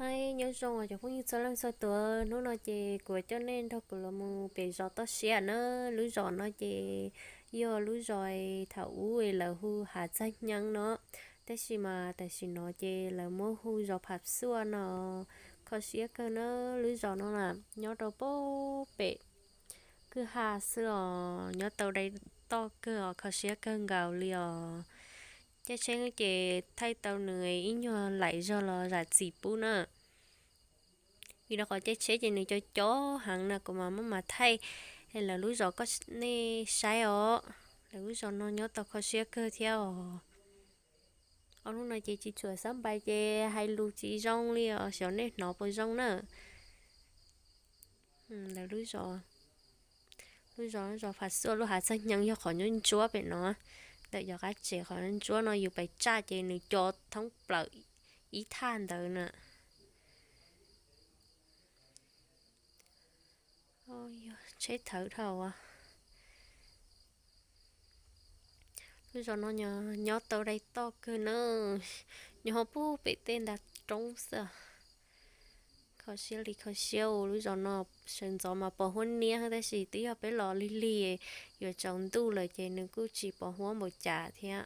Hais nyob zoo os cov phooj ywg txhua leej txhua tus, hnub no ces kuv coj nej nrog kuv los mus pem zos toj siab na. Lub zos no ces yog lub zos thaum ub lawv hu Hav Txaj Hnyee no, tab sis mas tam sim no ces lawv muab hu zos Pham Xuaj no. Kho siab kawg na, lub zos no na nyob rau pem kwj ha xwb os, nyob tau dai toj kawg os, kho siab kawg nkaus li os. Caij tsheb ces thaij tau nws ib nyuag laim zog los zam txim pub na. Vim rau qhov caij tsheb ces nws co co heev na, kuv mam muab mas thaij lawv lub zos kom nej saib os. Lawv lub zos no nyob tau kho siab kawg thiab os. Ob hnub no ces tsis tshua xab npais ces hais lus tsis zoo li os, xyov nej hnov puas zoo na. Lawv lub zos, lub zos, zos Pham Xuaj, lub Hav Txaj Hnyee yog qhov ntsuab ntsuab pem no, ntawm cov qab tsev qhov ntsuab no yus pais tsaj ces nws co thoob plaws ib thaj ntawd na. Tsheb thawv dhau. Lub zos no nyob tau dai toj kawg na, nyob pem tej nta roob xwb. Kho siab li kho siab, lub zos no sawv ntxov mas pos huab niab tab sis twb yog peb los lig lig, yuav tsaus ntuj lawm ces nws kuj tsis pos huab npaum cas thiab.